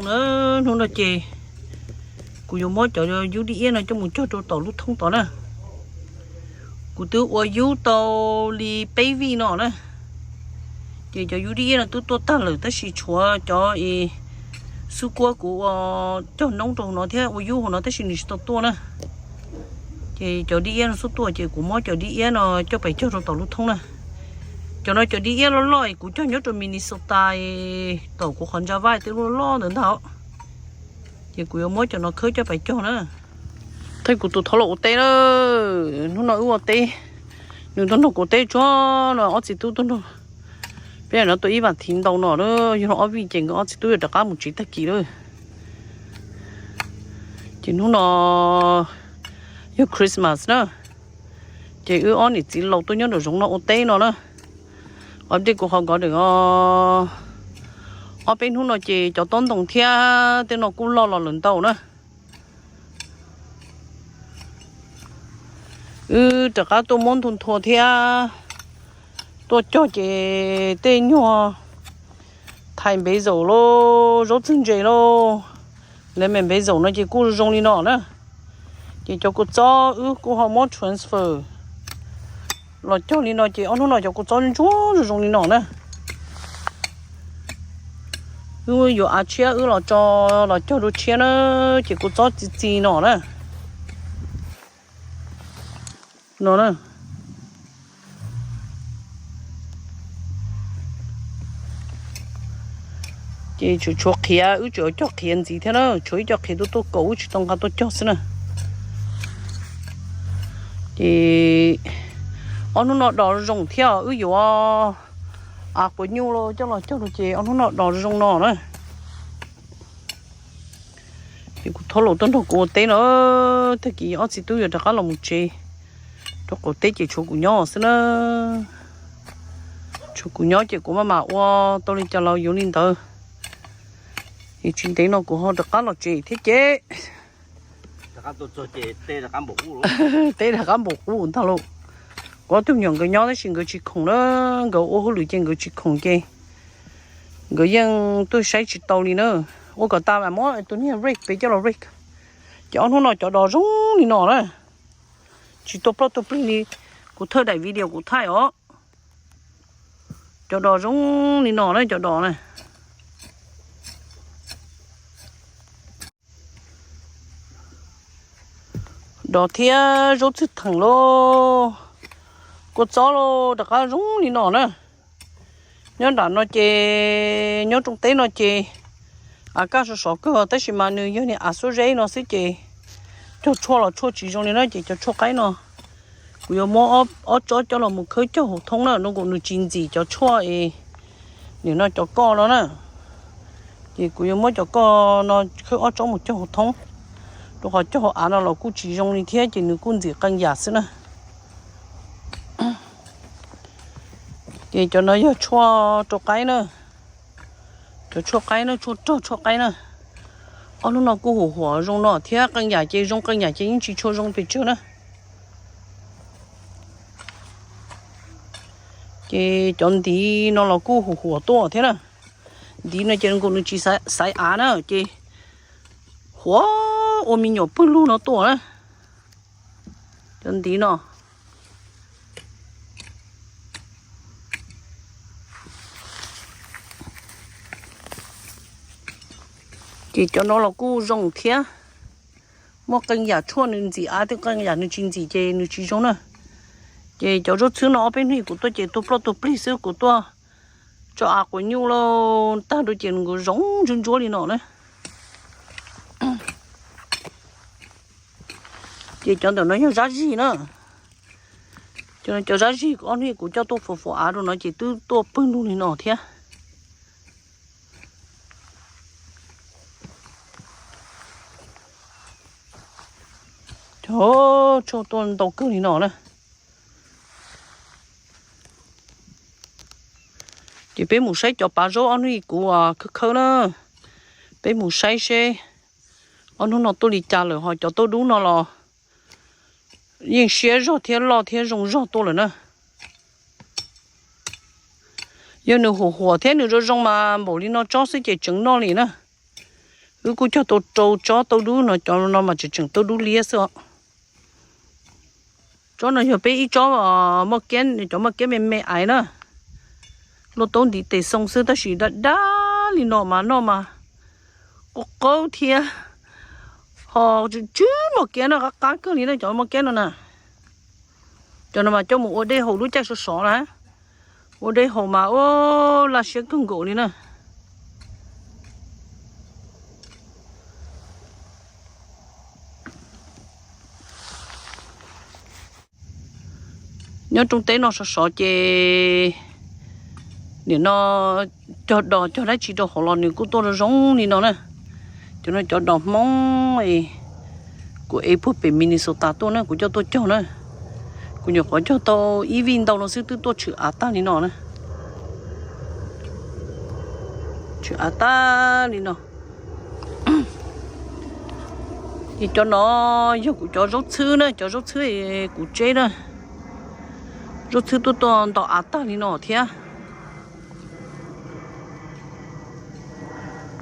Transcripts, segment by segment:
Na, hnub no ces kuv yuav muab cov yub dib iab no coj mus cog rau tom lub thoob tod na. Kuv twb ua yub tau li peb vij no na, ces cov yub dib iab no twb tuaj tag lawm tab sis tshuav cov xub kuab kuv ua cog noob rau hauv no thiab ua yub hauv no tab sis nws tsis tau tuaj na. Ces cov dib iab no xub tuaj ces kuv muab cov dib iab no coj pais cog rau tom lub thoob na. Cov no cov dib iab loj loj kuv cog nyob rau Minnesota, tom kuv qhov ntsa vaj tej lub loj ntawd ntag. Ces kuv yuav muab cov no khawb coj pais cog na. Thaij kuv tus thov los ua teb na. Hnub no wb ua teb, nws tuaj nrog kuv teb tsuag no, ob txiv tub tuaj nrog. Peb no tua ib vam thiv ntau no, yog ob vij ces nkawd ob txiv tub yuav rov qab mus tsev tag kis lawm. Ces hnub no yog Christmas na, ces wb ob niam txiv laus tuaj nyob nraum zoov no ua teb no na. Ua dej kuv qhov nkod dam, ob peb hnub no ces cov tob ntoo thiab tej no kuj loj los lawm ntau na. Wb rov qab tuaj muab ntu nthua thiab tuaj cog ces tej nyuag thais npev zaum lauj, zaub txwg ntse lauj, lemon npev zaum no ces kuj zoo li no na. Ces cov kua txob wb kuj ho muab transfer los cog li no ces ob hnub no cov kua txob ntsuab zoo zoo li no na. Wb yuav av tshiab wb los tso los cog dua tshiab na, ces kua txob txi txi no na. No na. Ces tshuav qhiav, wb tseem cog qhiav ntxiv thiab na, tshuav ib co qhiav tuaj tuaj kaum wb tsis tau nqa tuaj cog xwb na. Ces ob hnub no dos zoo thiab wb yuav av quav nyuj los coj los cog rau ces ob hnub no dos zoo no na. Ces kuv thov los tuaj nrog kuv ua teb no, tag kis ob txiv tub yuav rov qab los mus tsev, rau qaum teb ces tshuav kuv nyob xwb na. Tshuav kuv nyob ces kuv maj mam ua tau li cas los yuav li ntawd. Ces tsis ntev no kuv ho rov qab los tsev thiab ces teb rov qab npaum qub ntag lauj. Kuv ob tug me nyuam nkawd nyob tab sis nkawd tsis khoom na, nkawd ua hauj lwm ces nkawd tsis khoom ces nkawd yeej tuaj saib tsis tau li na. Ua kom tas mas muab tus niag rake pem coj los rake. Ces ob hnub no cov dos zoo li no na, tsis tuaj ploj tuaj plig li. Kuv thaij daim video kuv thaij os, cov dos zoo li no na, cov dos na. Dos thiab zaub txwg theem lauj, kua txob lauj, rov qab zoo li no na. Nyob nram no ces nyob rooj teb no ces av kaj sov sov kawg tab sis mas nws yog niag av xub zeb no xwb ces cog tshuaj los tshuaj tsis zoo li na. Ces cov tshuaj qaib no kuv yuav muab ob tsob coj los mus khawb cog hauv thoob na, no kom nws tsis ntxim cov tshuaj es nim no cov koj no na. Ces kuv yuav muab cov koj no khawb ob tsob mus cog hauv thoob, rau qhov cog hauv av no los kuj tsis zoo li thiab ces nws kuj ntxim qee yam xwb na. Ces cov no yog tshuaj rau qaib na, cov tshuaj qaib na, tshuaj rog tshuaj qaib na. Ob hnub no kuj huam huam zoo no thiab, qee yam ces zoo qee yam ces yeej tsis tshua zoo pes tsawg na. Ces cov ntiv no los kuj huam huam tuaj thiab na. Ntiv no ces nkaus nws tsis xaiv av na ces huam ua me nyuam pawg lug no tuaj na. Cov ntiv no ces cov no los kuj zoo thiab. Muaj qee yam tshuaj nws ntxim av, tej qee yam nws tsis ntxim ces nws tsis zoo na. Ces cov zaub txhwb no ob peb hnub kuv tuaj ces tuag ploj tuag plig xwb, kuv tuaj tso av quav nyuj lauj tag rau ces nws zoo ntsuab ntsuab li no na. Ces cov ntawm no yog zab zig na. Cov zab zig ob hnub kuv coj tuaj fuam fuam av rau no ces twb tuaj pawg lug li no thiab. Cov tshuaj tuaj ntau kawg li no na. Ces peb mus saib cov pav zaub ob hnub kuv khawb khawb na. Peb mus saib seb ob hnub no tuaj li cas lawm, ho cov tauj dub no los yeej siab zog thiab loj thiab zoo zog tuaj lawm na. Yog nws huam huam thiab nws zoo zoo mas npaum li no tsob xwb ces tseev noj li na. Wb kuj cog tau rau tsob tauj dub no, cov no mas tseem tseem tauj dub liab xwb os. Tsob no yog peb ib tsob moj kiab, cov moj kiab me me aiv na, luaj taub ntiv tes xoo xwb tab sis daj daj li no mas noj mas qaub qaub thiab. Ho tsw tsw moj kiab no qab qab kawg li na, cov moj kiab no na. Cov no mas coj mus ua dej haus lub caij sov sov na. Ua dej haus mas ua laj siab kawg nkaus li na. Nyob rooj teb no sov sov ces nim no cog dos cog dab tsi rau hauv los nws kuj tuaj zoo zoo li no na. Cov no cov dos Hmoob kuv ev puag pem Minnesota tuaj na, kuv coj tuaj cog na. Kuv nyuam qhuav cog tau ib vij ntau no xwb twb tuaj tshwm av tag li no na. Tshwm av tag li no. Ces cov no yog kuv cov zaub txhwb na, cov zaub txhwb kuv tseb na. Zaub txhwb tuaj tuaj nto av tag li no thiab.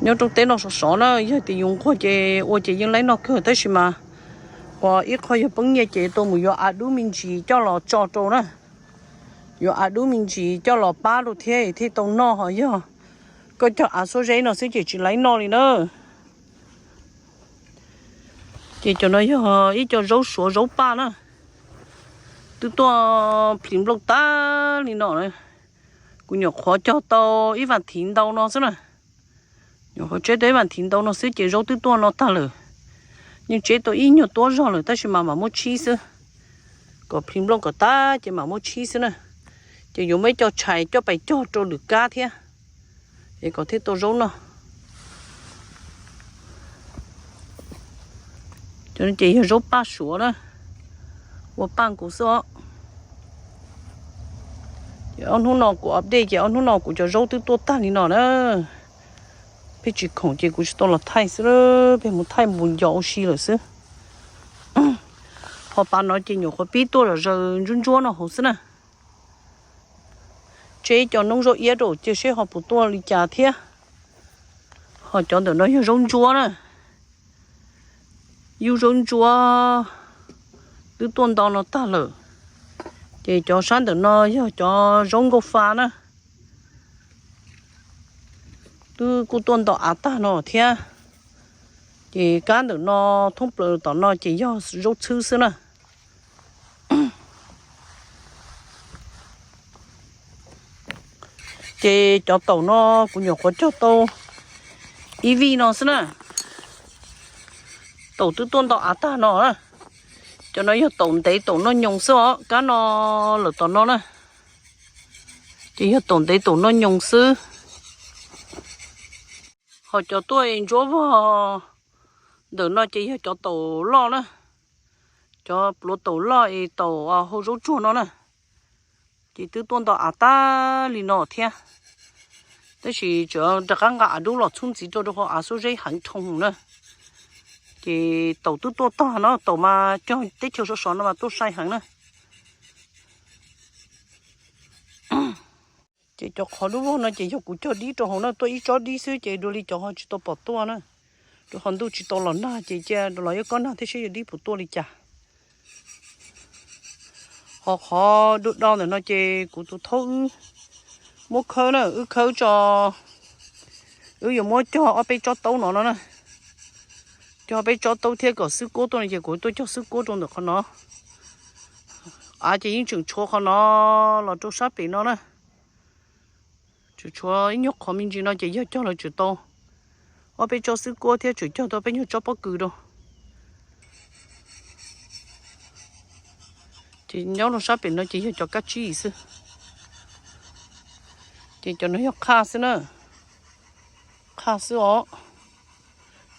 Nyob rooj teb no sov sov na, yog tias yus nquag ces ua ces yeej laib noj kawg tab sis mas ua ib qho yog poob nyiaj ces tau mus yuav av dub me ntsis coj los tso rau na. Yuav av dub me ntsis coj los pab rau thiab thiaj tau noj, ho yog koj cog av xuab zeb no xwb ces tsis laib noj li na. Ces cov no yog ib co zaub suav zaub paj na, twb tuaj plhis nplooj tag li no. Kuv nyuam qhuav cog tau ib vas thiv ntau no xwb na. Nyuam qhuav tseb tau ib vas thiv ntau no xwb ces zaub twb tuaj no tag lawm. Yeej tseb tau ib nyuag tuab zog lawm tab sis mas mam muab tshib xwb, kom plhis nplooj kom tag ces mam muab tshib xwb na. Ces yuav muab ib co tshais coj pais cog rau lwm kab thiab, es kom thiaj tau zaub noj. Cov no ces yog zaub paj suav na, ua paj nkaus xwb os. Ces ob hnub no kuv update ces ob hnub no kuv cov zaub twb tuaj tag li no na. Pheej tsis khoom ces kuv tsis tau los thaij xwb, pheej mus thaij mus yos ua si lawm xwb. Ho pas no ces nyuam qhuav pib tuaj zom zaws ntsuab ntsuab no hauv xwb na. Tseb cov noob zaub iab rau cia seb ho puas tuaj li cas thiab. Ho cov ntawm no yog zaub ntsuab na. Yub zaub ntsuab twb tuaj nto no tag lawm. Ces cov sab ntawm no yog cov zaub nkauj fa na, twb kuj tuaj nto av tag no thiab. Ces kab ntawm no thoob plaws tom no ces yog zaub txhwb xwb na. Ces cov taum no kuv nyuam qhuav cog tau ib vij no xwb na. Taum twb tuaj nto av tag no na. Cov no yog taum ntev taum noj nyoos xwb os, kab no lawm tom no na. Ces yog taum ntev taum noj nyoos xwb. Ho cov tuaj ntsuab vog ntawm no ces yog cov taum loj na. Cov pluav taum loj es taum hau zaub tsuag no na. Ces twb tuaj nto av tag li no thiab. Tab sis tseem rov qab nqa av dub los txhub ntxiv rau rau qhov av xuab zeb heev dhoo na. Ces taum twb tuaj tag no, taum mas cog teb chaws sov sov no mas tuaj sai heev na. Ces cov qhov dub vog no ces yog kuv cog dib rau hauv na, tuaj ib tsob dib xwb ces dua li cov ho tsis tau pom tuaj na. Rau qhov ntuj tsis tau los nag ces cia rau los ib kob nag thiab seb yog dib puas tuaj li cas. Ho qhov du do ntawm no ces kuv tus thaub wb muab khawb na, wb khawb tso, wb yuav muab cog ob peb tsob taub no no na. Cog ob peb tsob taub thiab kom xwb kuab tuaj no ces kuv tuaj cog xwb kuab rau ntawm qhov no. Av ces yeej tseem tshuav qhov no los rau sab pem no na. Tseem tshuav ib nyuag qhov me ntsis no ces yog cog los tseem tau ob peb tsob xwb kuab thiab tseem cog tau peb nyuag tsob pob kws rau. Ces nyob rau sab pem no ces yog cov kab tsib xwb. Ces cov no yog qhaj xwb na, qhaj xwb os.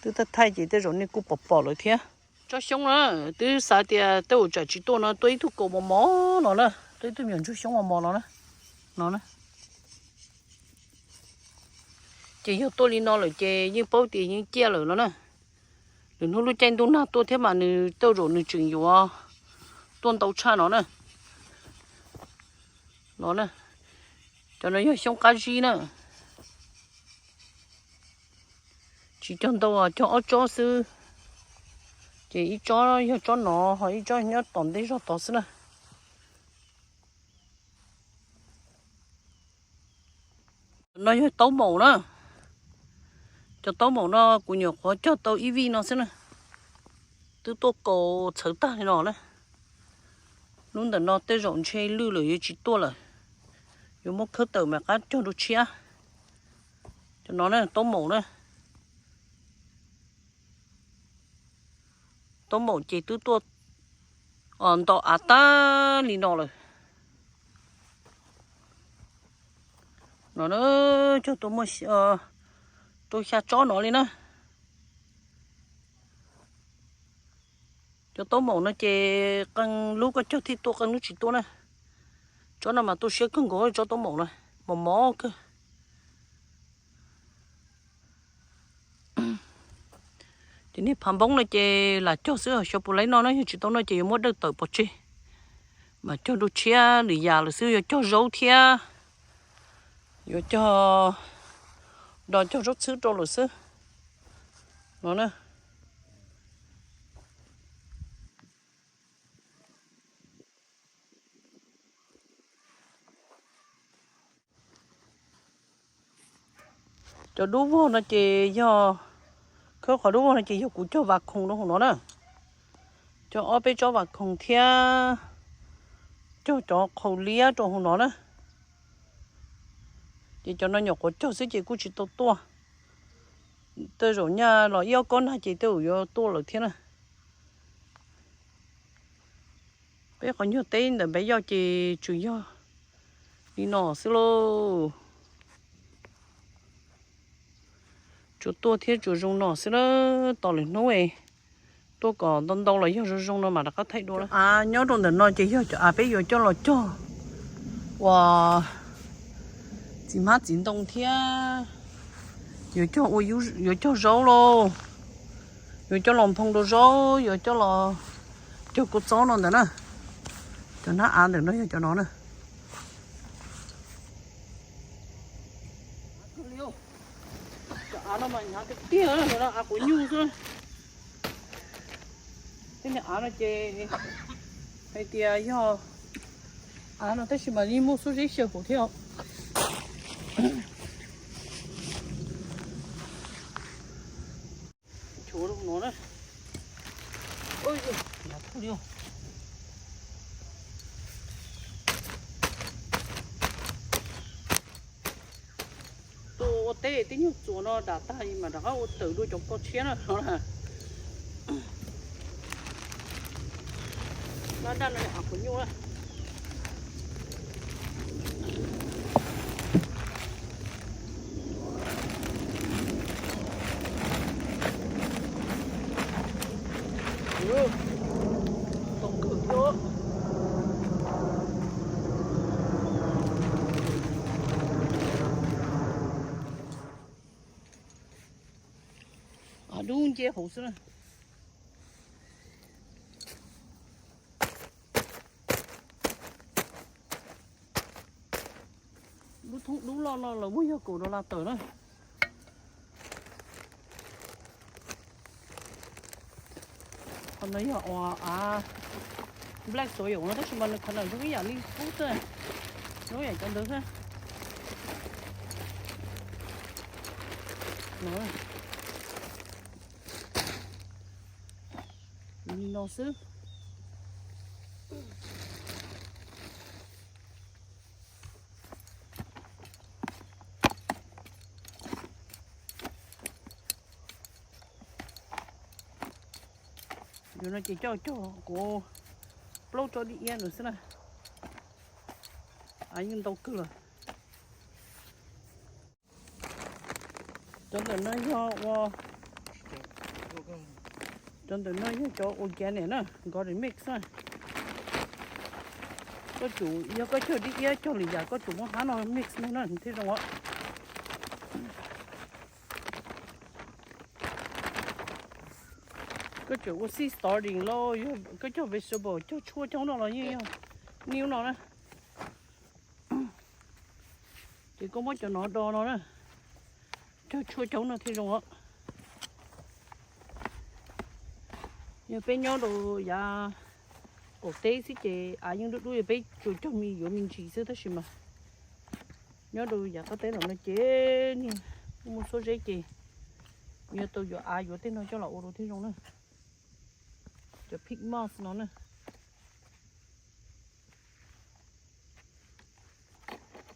Twb thaij thaij ces tej zaum nej kuj pom pom lawm thiab. Tsob xyoob na, twb xav tias tej zaum tsam tsis tuaj no tuaj ib tug kaus mos mos no na, tuaj ib tug me nyuam ntsuag xyoob mos mos no na, no na. Ces yog tuaj li no lawm ces yeej paub tias yeej ciaj lawm no na. Lwm hnub lub caij ntuj nag tuaj thiab mas nws tej zaum nws tseem yuav tuaj ntau tshaj no na. No na, cov no yog xyoob qab zib na. Cog ntau cog ob tsob xwb, ces ib tsob yog tsob no, ho ib tsob nyob tom ntej zog tod xwb na. No yog taub maum na. Cov taub maum no kuv nyuam qhuav cog tau ib vij no xwb na, twb tuaj kaus txhawv tag li no na. Lub ntawm no tej zaum ntshe lwj lawm yuav tsis tuaj lawm, yuav muab khawb tawm mam qab cog dua tshiab. Cov no na taub maum na. Taub maum ces twb tuaj nto av tag li no lawm. No na, cog tuaj muaj rau xya tsob no li na. Cov taub maum no ces qee lub koj cog thiaj tuaj, qee lub tsis tuaj na. Tsob no mas tu siab kawg nkaus, tsob taub maum no mos mos kawg. Ces niag phav npoob no ces lam cog xwb, xyov puas laib noj na, yog tsis tau noj ces yuav muab dawj tawm pov tseg, mam cog dua tshiab lwm yam lawm xwb, yuav cog zaub thiab, yuav cog dos cog zaub txhwb rau lawm xwb no na. Cov dub vog no ces yog, khawb qhov dub vog no ces yog kuv cog vas khoom rau hauv no na. Cog ob peb tsob vas khoom thiab cog cov qhaus liab rau hauv no na. Ces cov no nyuam qhuav cog xwb ces kuj tsis tau tuaj. Tej zaum nyaj los ib ob kob nag ces tej zaum yuav tuaj lawm thiab na. Peb qhov nyuag teb ntawm Npaiv Yoj ces tsuas yog li no xwb lauj. Tsuas tuaj thiab tsuas zoo no xwb na. Tos lwm hnub tuaj kom ntau ntau los yog zoo zoo no mam rov qab thaij dua. Av nyob rau ntawm no ces yog cov av peb yuav coj los cog ua txiv hmab txiv ntoo thiab yuav cog ua, yuav cog zaub lauj, yuav coj los nphoo rau zaub, yuav coj los cog kua txob no ntawd na. Cov hnab av ntawm no yog cov no na. Cov av no mas hnyav tiag tiag, av quav nyuj xwb. Tej niag av no ces hais tias yog av no tab sis mas yeej muaj xub zeb xyaw hauv thiab. Chuav rau no na. Tuaj ua teb tib nyuag txuas no dam tag mas rov qab ua tawm dua cov ko tshiab na no na. Dab dab no av quav nyuj na. Av dub nce hauv xwb na. Lub thoob dub loj no lawv muab yog kaum dollar tawm na. Qhov no yog ua av black soil no tab sis mas nws qhov no zoo ib yam li qub xwb, zoo ib yam cov ntawd xwb. Li no xwb. Yog no ces coj cog kuv plaub tsob dib iab no xwb na. Av yeej ntau kawg lawm. Cov ntawm no yog ua, cov ntawm no yog cov organic na, garden mix na. Koj tsum, yog koj cog dib iab cog lwm yam koj tsum muab hab no mix me na thiaj zoo os. Koj tseem ua seed starting los yog koj cog vegetable cog tshuaj coob no los yeej yog new no na. Ces koj muab cov no do no na, cog tshuaj coob no thiaj zoo os. Yog peb nyob rau yav qaum teb xwb ces av yeej dub dub, yog peb tsuas cog me yuav me ntsis xwb, tab sis mas nyob rau yav qab teb los no ces niag muaj xuab zeb ces yuav tau yuav av yuav tej no coj los ua rau thiaj zoo na. Cov pig moss no na.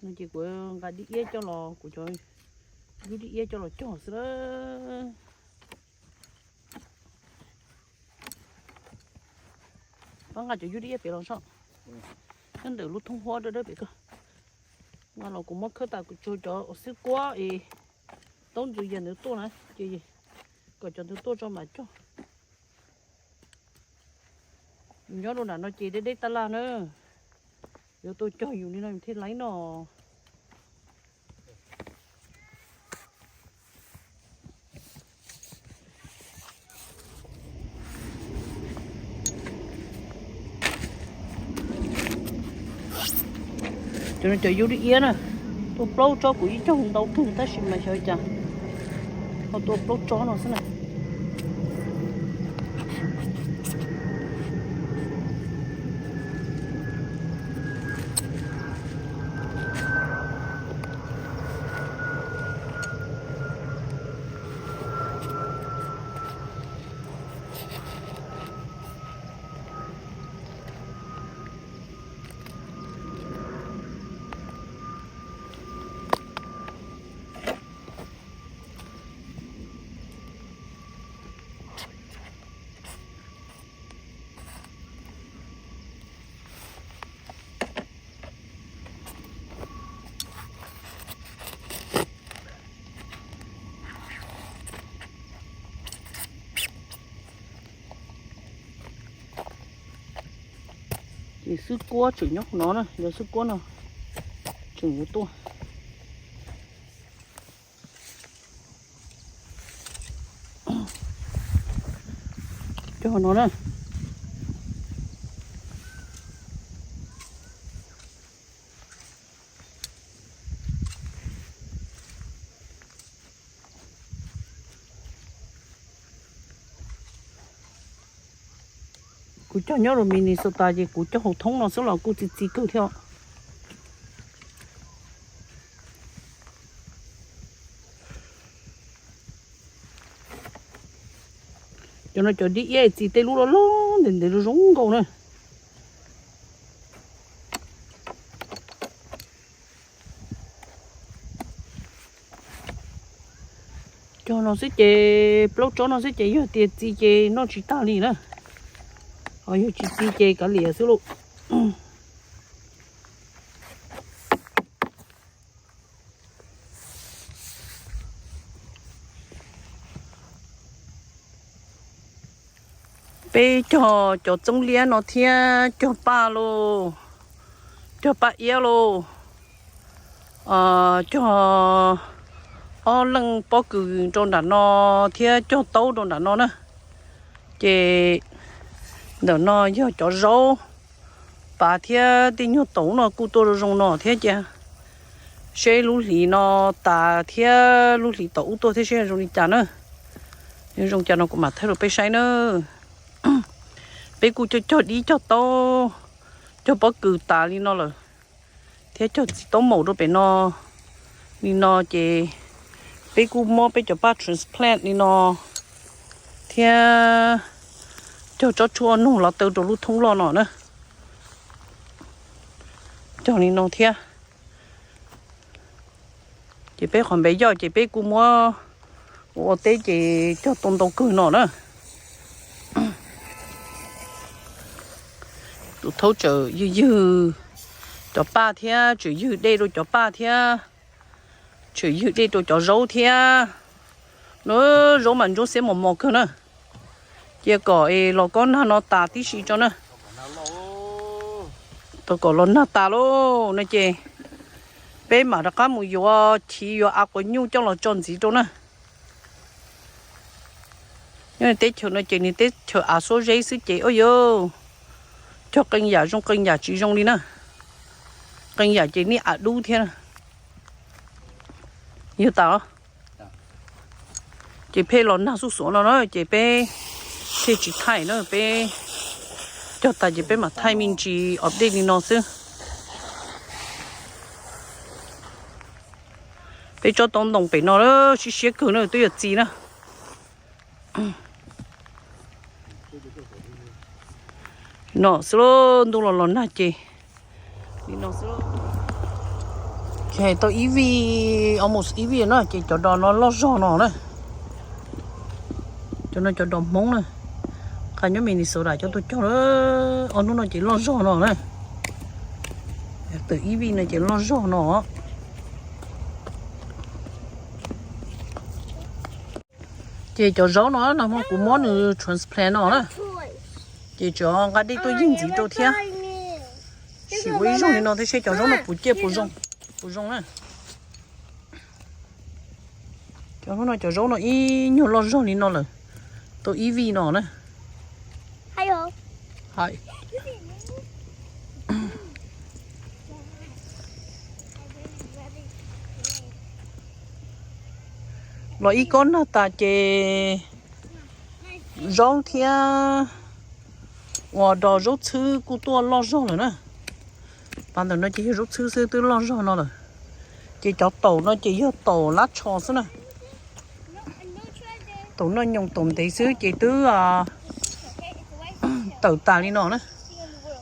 No ces kuv nqa dib iab coj los, kuv cov yub dib iab coj los cog xwb lawm. Pab nqa cov yub dib iab pem los soj, nyob ntawm lub thoob huab dawb dawb pem ko. Nqa los kuv muab khawb tas kuv tsuag cov xwb kuab es taub ntxuv yam ntawd tuaj na, ces kom cov ntawd tuaj tso mam cog. Nyob rau nram no ces deb deb tab laj na, yuav tau cog yus li no yus thiaj laib no. Cov no cov yub dib iab na, tua plaub tsob kuv yeej cog ntau kawg tab sis mas xyov cas ho tua plaub tsob no xwb na. Ces xwb kuab tseem nyob qhov no na, yog xwb kuab no tseem yuav tuaj. Cog no na. Kuv cog nyob rau Minnesota ces kuv cog hauv thoob no xwb los kuj txi txiv kawg thiab. Cov no cov dib iab txi tej lub loj loj ntev ntev zoo zoo nkauj na. Cog no xwb ces plaub tsob no xwb ces yog tias txi ces noj tsis tag li na. Ho yog tsis txi ces kav liam xwb lauj. Peb cog cov txoov liab no thiab cog paj lauj, cog paj iab lauj, cog ob leej pob kws rau nram no thiab cog taub rau nram no na. Ces ntawm no yog cov zaub pav thiab tej nyuag taum no kuj tuaj zoo zoo no thiab cia. Seb lub hlis no tas thiab lub hlis tom ub tuaj thiab seb zoo li cas na. Zoo cas no kuv mam thaij rau peb saib na. Peb kuj cog cog dib cog taub cog pob kws tas li no lawm thiab cog txiv taub maum rau pem no li no ces peb kuj muab peb cov paj transplant li no thiab cog tsob tshuaj nug los taw rau lub thoob loj no na. Cog li no thiab. Ces peb qhov npe yoj ces peb kuj muab ua teb ces cog tau ntau kawg no na. Tus thaub tseem ywg ywg cov paj thiab tseem ywg dej rau cov paj thiab tseem ywg dej rau cov zaub thiab. Zaub mas ntsuab xiab mos mos kawg na. Cia kom es los kob nag no tas tib si tso na. Tau kom los nag tas lauj no ces peb mam rov qab mus yuav chiv yuav av quav nyuj coj los tso ntxiv rau na. Nyob teb chaws no ces nws teb chaws av xuab zeb xwb ces ua yuav cog qee yam zoo qee yam tsis zoo li na. Qee yam ces nij av dub thiab. Yog tas ces peb los nag xuj xuav no na ces peb Seb tsis thaij na, peb cog tas ces peb mam thaij me ntsis update li no xwb. Peb tsob taub ntoo pem no siab siab kawg na, twb yuav txi na. No xwb lauj, ntuj los los nag ces li no xwb lauj. Ces tau ib vij, almost ib vij na, ces cov dos no loj zog no na. Cov no cov dos Hmoob na, qhov nyob Minnesota cov tuaj cog, ob hnub no ces loj zog no na. Tau ib vij no ces loj zog no. Ces cov zaub no nag hmo kuv muab nws transplant no na, ces tseem nqa dej tuaj yeej ntxiv rau thiab. Sim ua ib zaug li no thiab seb cov zaub no puas ciaj puas zoo, puas zoo na. Cov hnub no cov zaub no ib nyuag loj zog li no lawm, tau ib vij no na. Los ib kob nag tas ces zaub thiab uas dos zaub txhwb kuj tuaj loj zog lawm na. Pas ntawm no ces yog zaub txhwb xwb twb loj zog no lawm. Ces cov taum no ces yog taum lab tsho xwb na. Taum noj nyoos taum ntev xwb ces twb tawm tas li no na.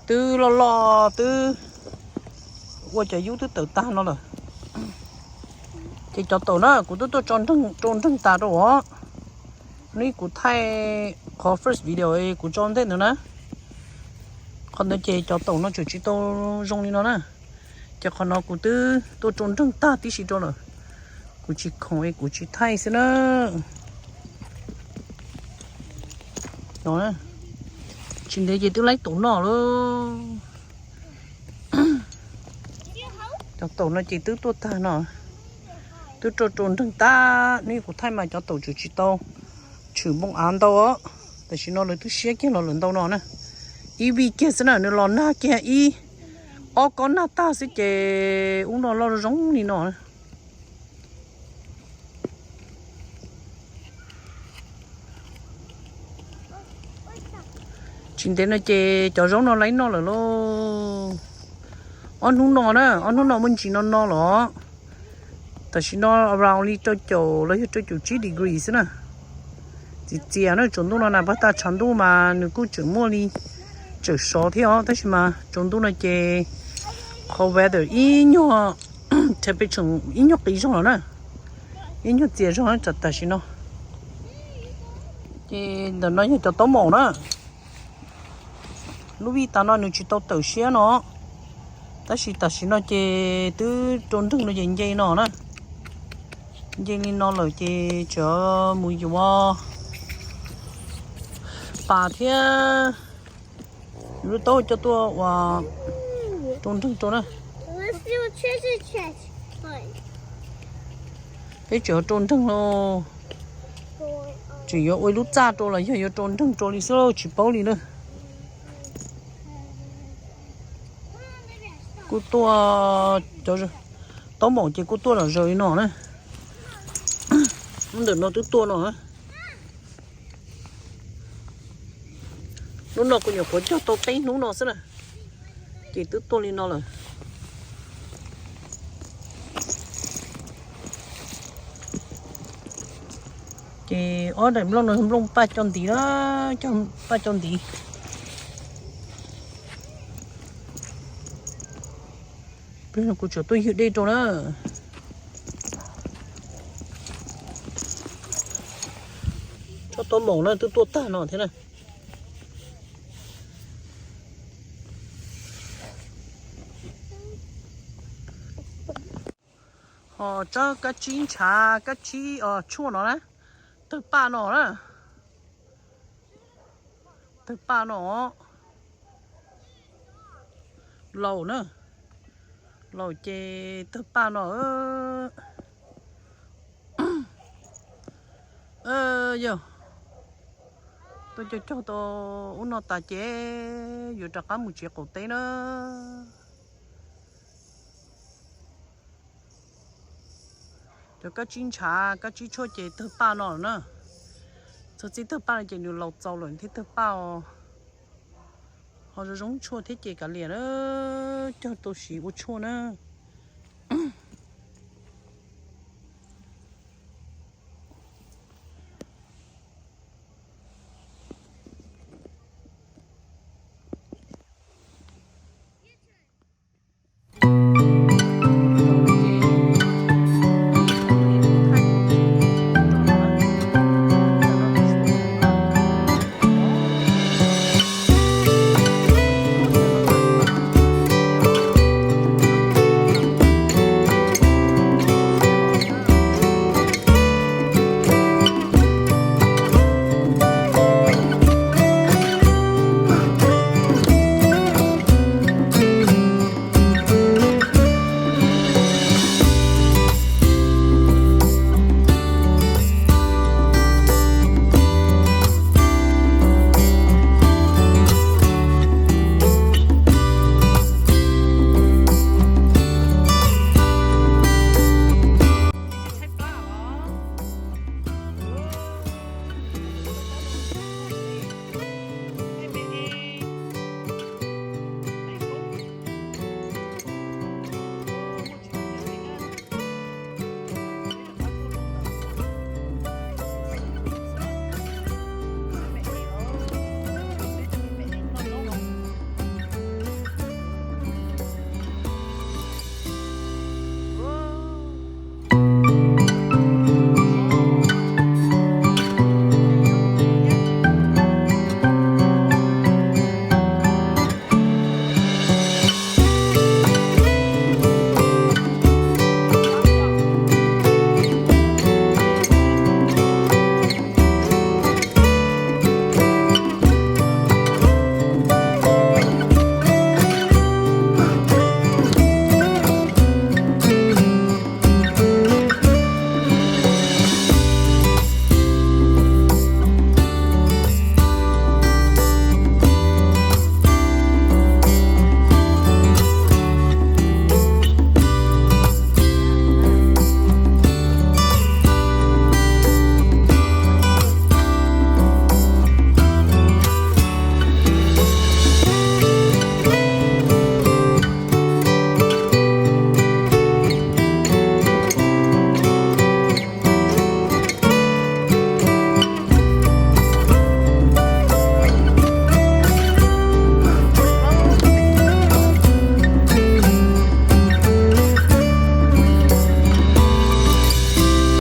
Twb loj loj twb ua cov yub twb tawm tag no lawm. Ces cov taum na kuv twb tuaj rau nreeg tas rau os. Nws kuv thaij qhov first video kuv tso ntej ntawd na. Qhov ntawd ces cov taum no tseem tsis tau zoo li no na. Ces qhov no kuv twb tuaj rau nreeg tag tib si rau lawm. Kuv tsis khoom es kuv tsis thaij xwb na. No, tsis ntev ces twb laib taum noj lawm. Cov taum no ces twb tuaj tag no, twb rau rau nreeg tag. Nws kuv thaij mas cov taum tseem tsis tau tshwm npoo av ntau os. Tam sim no lawv twb siab kiag los lawm ntau no na. Ib vij kiag xwb na, nws los nag kiag ib ob kob nag tag xwb ces ub no loj zoo li no na. Tsis ntev no ces cov zaub no laib noj lawm lauj. Ob hnub no na, ob hnub no muaj ntsis no no los. Tam sim no around li rau caum los yog rau caum tsib degree xwb na. Txias txias na, tsaus ntuj no na, pag tag tshav ntuj mas nws kuj tseem muaj li, tseem sov thiab os, tab sis mas tsaus ntuj no ces qhov weather ib nyuag, temperature ib nyuag qis zog los na, ib nyuag txias zog tam sim no. Ces ntawm no yog cov taub maum na. Lub vij tas no nws tsis tau tawm siab no, tab sis tam sim no ces twb rau nreeg no ces nce no na. Nce li no lawm ces tseem mus yuav pas thiab lub taub coj tuaj ua rau nreeg rau na. Peb tseem rau nreeg los, tseem yuav ua ib lub txaj rau los yog yuav rau nreeg rau li xwb tsis paub li na. Kuj tuaj, cov taub maum ces kuj tuaj zom zaws li no na. Ntawm no twb tuaj no. Hnub no kuv nyuam qhuav cog tau peb hnub no xwb na, ces twb tuaj li no lawm. Ces ob daim nplooj no nplooj paj co ntiv na, paj co ntiv. Kuv tseem tuaj ywg dej rau na. Tsob taub maum na twb tuaj tag no thiab na. Ho tsob kab tsib ntshav, kab tsib tshuaj no na, tawg paj no na. Tawg paj no. Laus na, laus ces tawg paj no. Yog tuaj cog cog tau ub no tas ces yuav rov qab mus tsev qaum teb na. Cov kab tsib ntshav kab tsib tshuaj ces tawg paj no lawm na. Txij tawg paj no ces nws laus txaus lawm thiab tawg paj os. Ho zoo zoo tshuaj thiab ces kav liam na, cog tau siv ua tshuaj na.